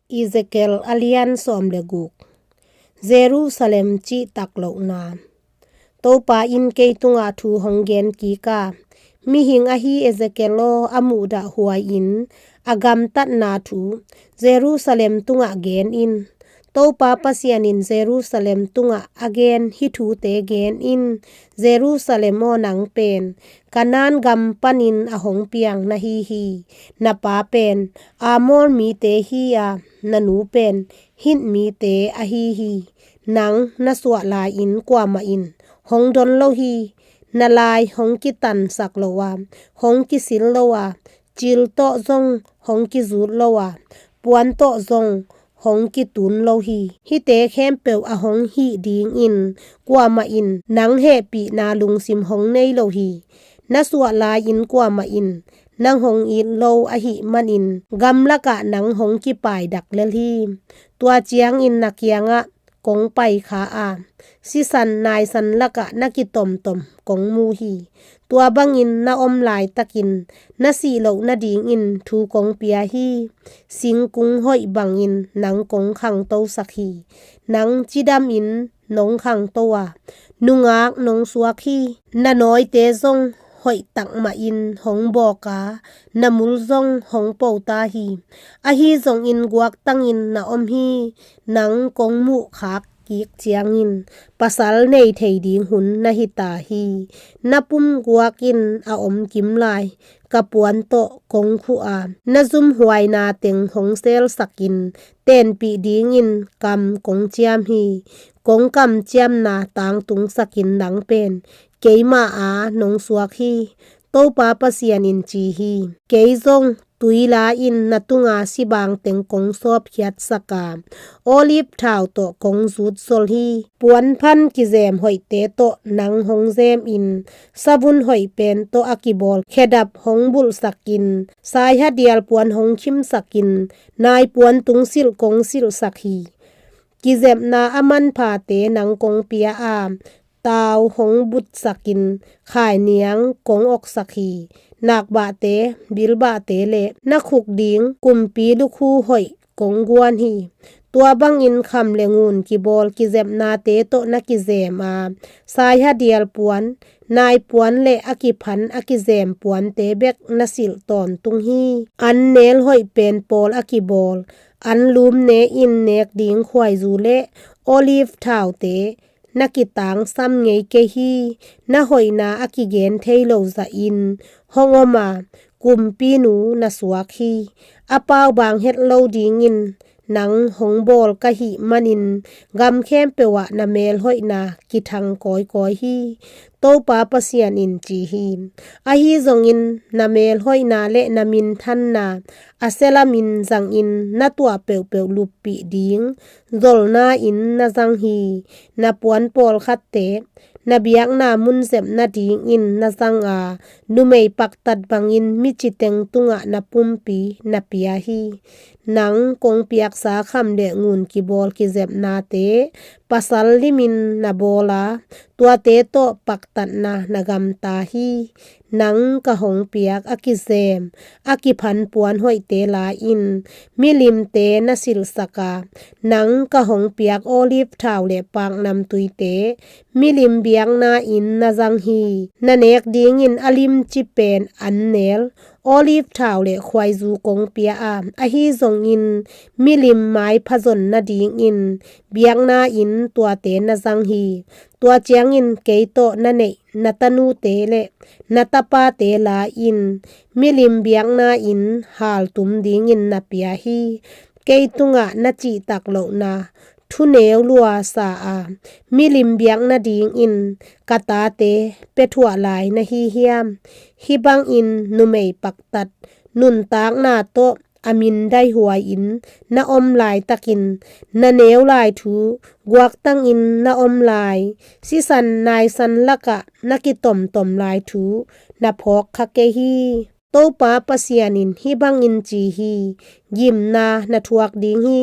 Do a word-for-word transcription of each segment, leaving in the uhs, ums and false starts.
Ezekiel a lian sawm le guk. Jerusalem cihtak lohna. Topa in kei tungah thu hong gen kik a, mihing ahi Ezekiel aw, a muhdahhuai in a gamtatna thu Jerusalem tungah gen in. Topa Pasian in Jerusalem tungah a gen hih thute gen in. Jerusalem aw, nang pen Kanaan gam panin a hong piang na hi hi. Na pa pen Amor mite hi a, na nu pen Hit mite ahi hi. Nang na suah lai-in kuamah in hong don lo hi. Na lai hong kitansak lo a, hong kisil lo a, cil tawh zong hong kizut lo a, puan tawh zong hong kitun lo hi. Hihte khempeuh a hong hih dingin kuamah in nang hehpihna lungsim hong nei lo hi. Na suah lai-in kuamah in nang hong it lo ahih manin gamlakah nang hong kipaidak lel hi. Tua ciangin na kiangah kong pai kha a, sisan naisan lakah na kitomtom kong mu hi. Tua bangin na om laitakin na sih loh nadingin thu kong pia hi. Singkung hoih bangin nang kong khangtosak hi. Nang cidamin nong khangto a, nungak nong suak hi. Na nawite zong hoih takmahin hong bawk a, na mul zong hong po ta hi. Ahi zongin guaktangin na om hi. Nang kong muhkhak kik ciangin pasal nei thei ding hun na hi ta hi. Na pum guakin a om kim lai ka puan tawh kong khuh a, na zumhuaina teng hong selsakin tenpih dingin kam kong ciam hi. Kong kamciamna tangtungsakin nang pen keima a nong suak hi. Topa Pasian in ci hi. Kei zong tui la-in na tunga sibang teng kong sawpkhiatsak a, olive thau tawh kong zutzol hi. Puanphan kizem hoihte tawh nang hong zemin, savun hoih pen tawh a kibawl khedap hong bulhsakin, saihadial puan hong khimsakin, naipuan tungsilh kong silhsak hi. Kizepna a manphate nang kong pia a, tau hong butsakin, khainiang kong oksak hi. Nakbahte, bilbahte le na khuk ding kumpi lukhu hoih kong guan hi. Tua bangin kham le ngun kibawl kizepnate tawh na kizem a, saihadial puan, naipuan le a kiphan a kizem puante bek na silh tawntung hi. An nel hoih pen pawl a kibawl, an lum ne-in nek ding khuaizu le olive thaute na kitangsam ngei kei hi. Na hoihna a kigen thei lo zahin hong om a, kumpinu na suak hi. A paubang het lo dingin nang hong bawl ka hih manin gam khempeuh ah na melhoihna kithang kawikawi hi. Topa Pasian in ci hi. Ahi zongin na melhoihna le na minthanna a sia lamin zangin na tuah peuhpeuh luppih ding zolna-in na zang hi. Na puan pawlkhatte na biakna mun zep nadingin na zang a, numei paktat bangin mi citeng tungah na pumpi na pia hi. Nang kong piaksa kham le ngun kibawl kizepnate pasal limin na bawl a, tuate tawh paktatna na gamta hi. Nang ka hong piak a kizem a kiphan puan hoihte la-in milimte na silhsak a, nang ka hong piak olive thau le paknamtuite milim biakna-in na zang hi. Na nek dingin a limci pen an nel, olive thau le khuaizu kong pia a, ahi zongin milim maipha zon nadingin biakna-in tuate na zang hi. Tua ciangin kei tawh na neih na tanute le na tapate la-in milim biakna-in haltum dingin na pia hi. Kei tungah na cihtak lohna thu neu lua sa a, milim biak nadingin ka tate pia thuah lai na hi hiam? Hih bangin numei paktat nuntakna tawh a mindaihuai-in na om laitakin na neu lai thu, guaktangin na om lai, sisan naisan lakah na kitomtom lai thu na phawk kha kei hi. Topa Pasian in hih bangin ci hi. gimna na thuak ding hi.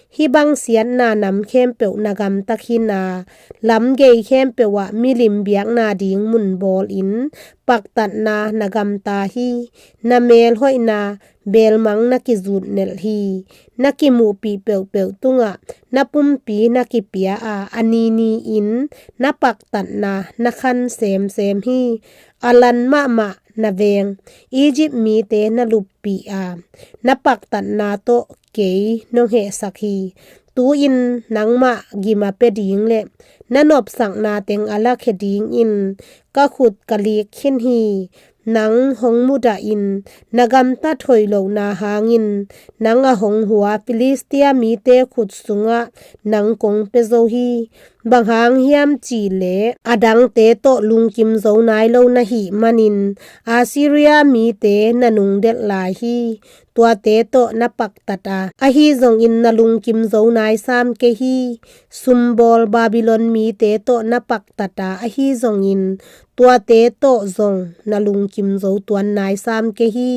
Hih bang siatna nam khempeuh na gamta khin a, lam gei khempeuh ah milim biakna ding mun bawlin paktatna na gamta hi. Na melhoihna belmang na kizutnelh hi. Na kimuhpih peuhpeuh tungah na pumpi na kipia a, a nini-in na paktatna na khan semsem hi. A lan mahmah na veng Egypt mite na luppih a, na paktatna tawh kei nong hehsak hi. Tu-in nangmah gim a pia ding le na nopsakna teng a lakhia dingin ka khut ka lik khin hi. Nang hong mudahin na gamtat hoih lohna hangin nang a hong hua Filistia mite khut sungah nang kong pia zo hi. Bang hang hiam cih leh a dangte tawh lungkim zo nai lo na hih manin Assyria mite na nungdelh lai hi. Tuate tawh na paktat a, ahi zongin na lungkim zo nai sam kei hi. Sumbawl Babylon mite tawh na paktat a, ahi zongin tuate tawh zong na lungkim zo tuan nai sam kei hi.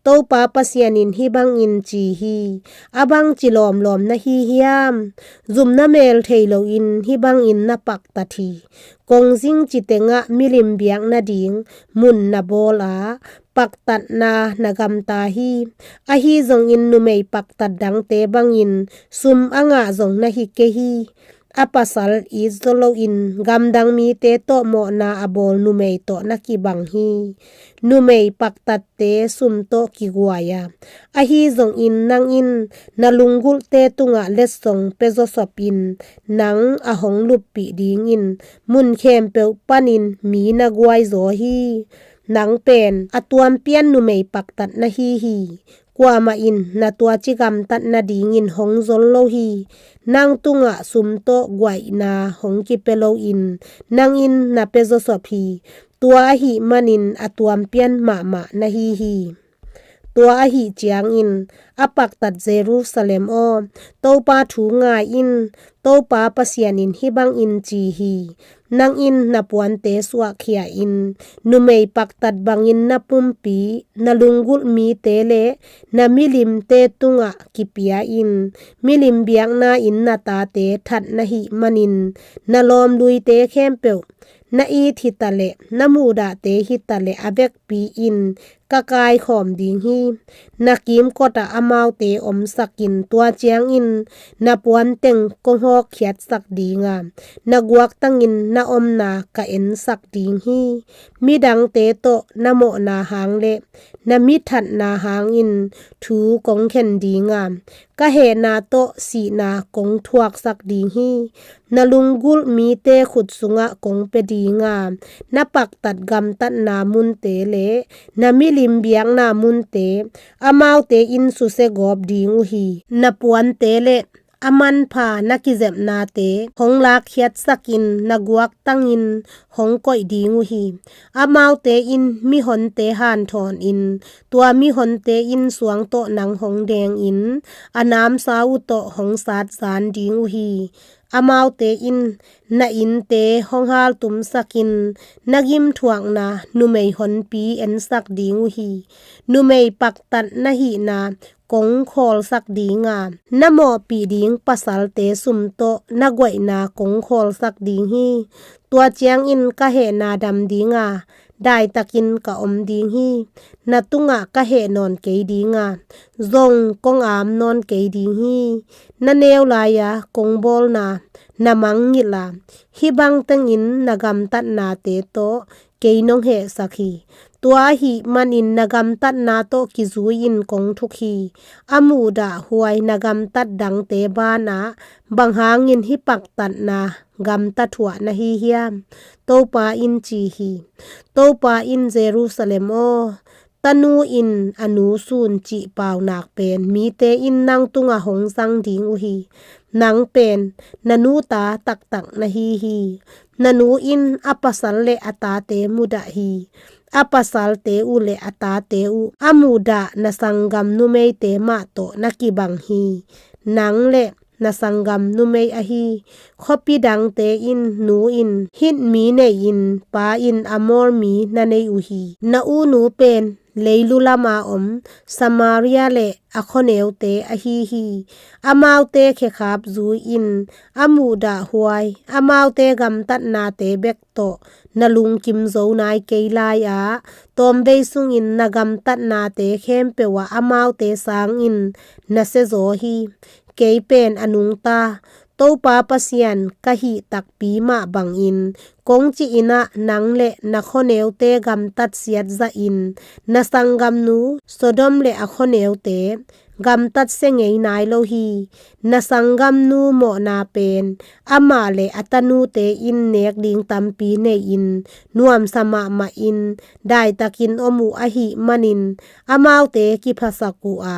Topa Pasian in hih bangin ci hi. A bangci lawmlawm na hi hiam? Zumna mel thei loin hih bangin na paktat hi. Kongzing ci tengah milim biak nading mun na bawl a, paktatna na gamta hi. Ahi zongin numei paktat dangte bangin sum a ngah zong na hi kei hi. A pasal it zaw loin gamdang mite tawh mawhna a bawl numei tawh na kibang hi. Numei paktatte sum tawh kiguai a, ahi zongin nang in na lunggulhte tungah letsong pia zawsopin nang a hong luppih dingin mun khempeuh panin mi na guaizaw hi. Nang pen a tuampian numei paktat na hi hi. Kuamah in na tuaci gamtat nadingin hong zol lo hi. Nang tungah sum tawh guaihna hong kipia loin nang in na pia zawsop hi. Tua ahih manin a tuampian mahmah na hi hi. Tua ahih ciangin a paktat Jerusalem aw, Topa thu ngai in. Topa Pasian in hih bangin ci hi. Nang in na puante suahkhia in, numei paktat bangin na pumpi, na lunggulh mite le na milimte tungah kipia in. Milim biakna in na tate that na hih manin na lawmluite khempeuh, na it hitaleh, na muhdahte hitaleh a vekpi in ka kaikhawm ding hi. Na kimkotah amaute omsakin, tua ciangin na puanteng kong hawkkhiatsak dinga, na guaktangin na omna ka ensak ding hi. Midangte tawh na mawhna hang le na mithatna hangin thu kong khen dinga, ka hehna tawh sihna kong thuaksak ding hi. Na lunggulh mite khut sungah kong pia dinga, na paktat gamtatna munte le na milim biakna munte, amaute in susia gawp ding uh hi. Na puante le a manpha na kizepnate hong lakkhiatsakin, na guaktangin hong koih ding uh hi. Amaute in mihonte hanthawnin, tua mihonte in suang tawh nang hong dengin, a namsau uh tawh hong satzan ding uh hi. Amaute in na innte hong haltumsakin, na gimthuakna numei honpi ensak ding uh hi. Numei paktat na hihna kong khawlsak dinga, na mawhpih ding pasalte sum tawh na guaihna kong khawlsak ding hi. Tua ciangin ka hehna dam dinga, daitakin ka om ding hi. Na tungah ka heh nawn kei dinga, zong kong am nawn kei ding hi. Na neu lai-a kong bawlna na mangngilh a, hih bang tengin na gamtatnate tawh kei nong hehsak hi. Tua ahih manin na gamtatna tawh kizui-in kong thuk hi. A muhdahhuai na gamtat dangte banah bang hangin hih paktatna gamta thuah na hi hiam? Topa in ci hi. Topa in, Jerusalem aw, tanu in a nu sun cih paunak pen mite in nang tungah hong zang ding uh hi. Nang pen na nu ta taktak na hi hi. Na nu in a pasal le a tate mudah hi. A pasalte uh le a tate uh a muhdah na sanggam numeite mah tawh na kibang hi. Nang le na sanggam numei ahi khuapi dangte in nu in Hit mi nei-in, pa in Amor mi na nei uh hi. Na u nu pen leilu lama om Samaria le a khuaneute ahi hi. Amaute khekhap zui-in a muhdahhuai, amaute gamtatnate bek tawh na lungkim zo nai kei lai-a, tawmvei sungin na gamtatnate khempeuh ah amaute sangin na siazaw hi. Kei pen a nungta Topa Pasian ka hih takpi mah bangin kong ci-in ah nang le na khuaneute gamtat siatzahin na sanggamnu Sodom le a khuaneute gamtat sia ngei nai lo hi. Na sanggamnu mawhna pen amah le a tanute in nek ding tampi nei-in nuamsa mahmahin daitakin om uh ahih manin amaute kiphasak uh a,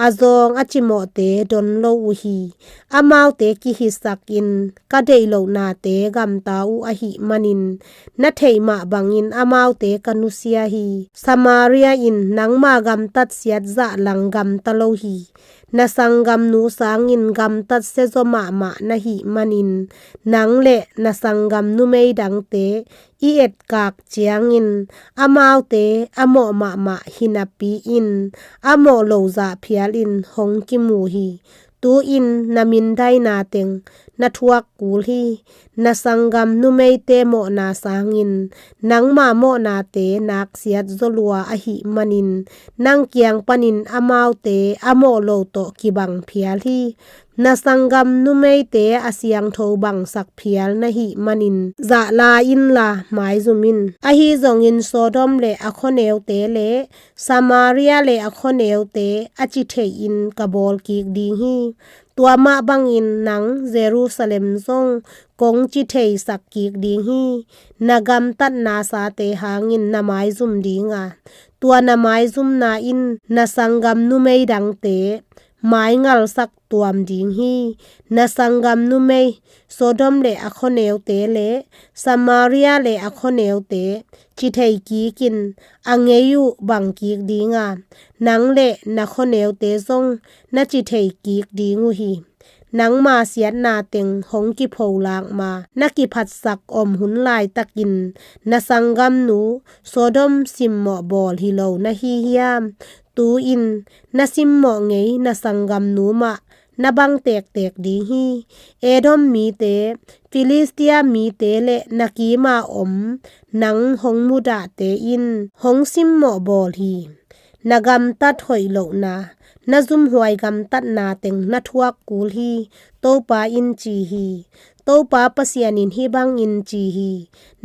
a zawng a cimawhte don lo uh hi. Amaute kihisakin ka deih lohnate gamta uh ahih manin na theih mah bangin amaute ka nusia hi. Samaria in nangma gamtat siatzah lang gamta lo hi. Na sanggamnu sangin gamtat siazaw mahmah na hih manin nang le na sanggam numei dangte i etkak ciangin amaute a mawh mahmah hi napi-in a mawh lo zah phialin hong kimu hi. Tu-in na mindaina teng na thuak kul hi. Na sanggam numeite mawhna sangin nangma mawhnate naksiat zaw lua ahih manin nang kiang panin amaute a mawh lo tawh kibang phial hi. Na sanggam numeite a siangtho bangsak phial na hih manin zahla inla maizum in. Ahi zongin Sodom le a khuaneute le Samaria le a khuaneute a ci theihin ka bawl kik ding hi. Tua mah bangin nang Jerusalem zong kong ci theisak kik ding hi. Na gamtatna sate hangin na maizum ding a, tua na maizumna in na sanggam numei dangte maingalsak tuam ding hi. Na sanggam numei Sodom le a khuaneute le Samaria le a khuaneute ci thei kikin a ngei uh bang kik ding a, nang le na khuaneute zong na ci thei kik ding uh hi. Nangma siatna teng hong kipholak ma na kiphatsak om hun laitakin na sanggamnu Sodom simmawh bawl hi lo na hi hiam? Tu-in na simmawh ngei na sanggamnu mah na bang tektek ding hi. Edom mite, Filistia mite le na kima om nang hong mudahte in hong simmawh bawl hi. Na gamtat hoih lohna, na zumhuai gamtatna teng na thuak kul hi. Topa in ci hi. Topa Pasian in hih bangin ci hi.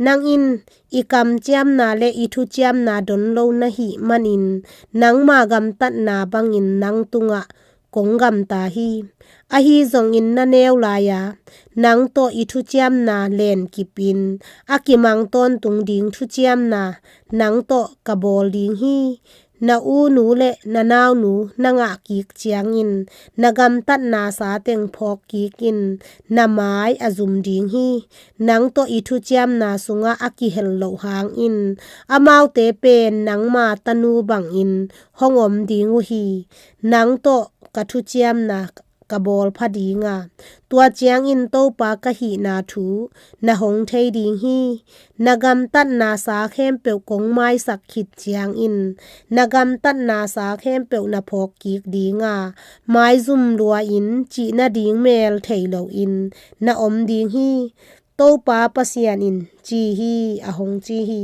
Nang in i kamciamna le i thuciamna don lo na hih manin nangma gamtatna bangin nang tungah kong gamta hi. Ahi zongin na neu lai-a nang tawh i thuciamna lenkipin a kimang tawntung ding thuciamna nang tawh ka bawl ding hi. Na unu le na naunu na ngah kik ciangin na gamtatna sa teng phawk kikin na mai a zum ding hi. Nang tawh i thuciamna sungah a kihel loh hangin amaute pen nangma tanu bangin hong om ding uh hi. Nang tawh ka thuciamna ka bawl pha ding a, tua ciangin Topa ka hihna thu na hong thei ding hi. Na gamtatna sa khempeuh kong maisak khit ciangin na gamtatna sa khempeuh na phawk kik ding a, maizum lua-in cih nading mel thei loin na om ding hi. Topa Pasian in ci hi, a hong ci hi.